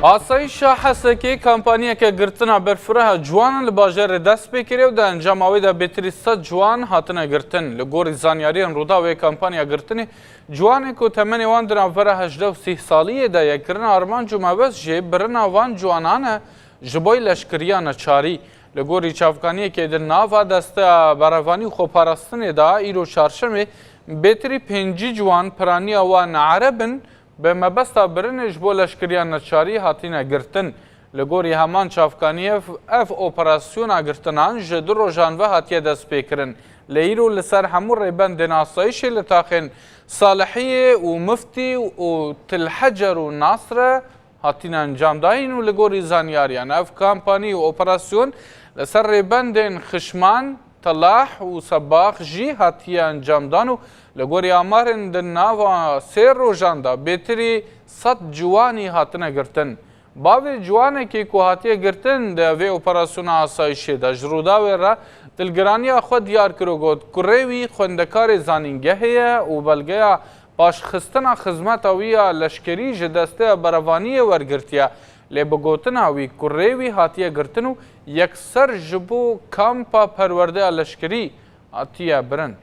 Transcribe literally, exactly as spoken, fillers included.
Asayîşa Hesekê kampanyeke girtina berfireh a ciwanan li bajarê dest pê kiriye û di encama wê de bêtirî sed ciwan hatine girtin. Li gorî zanyariyên Rûdawê, kampanya girtinê ciwanên ku temenê wan di navbera hejdeh û sîh saliyê de ye kirin, armanc û mebest jî birina van ciwanan e ji bo leşkeriya neçarî. Li gorî çavkaniyekê di nava Desteya Berevanî û Xweparastinê de îro çarşemê bêtirî pêncî ciwan piraniya wan ereb in, bi mebesta birinê ji bo leşkeriya neçarî hatine girtin. Li gorî heman çavkaniyê, ev operasyona girtinan ji du rojan ve hatiye destpêkirin. Lê îro li ser hemû rêbendên asayîşê li taxên Salihiyê û Miftî û Til Hecer û Nasre hatine encamdayîn û li gorî zanyariyan ev kampanî û operasyon li ser rêbendên Xişman, Telah û Sebax jî hatiye encamdan û li gorî amarên di nava sê rojan de bêtirî sed ciwanî hatine girtin. Bavê ciwanekî ku hatiye girtin di vê operasyona asayişê de ji Rûdawê re dilgiraniya xwe diyar kir û got, kurê wî xwendekarê zanîngehê ye û belgeya paşxistina xizmeta wî ya leşkerî ji Desteya Berevaniyê wergirtiye, lê bi gotina wî kurê wî hatiye girtin û yekser ji bo kampa perwerdeya leşkerî hatiye birin.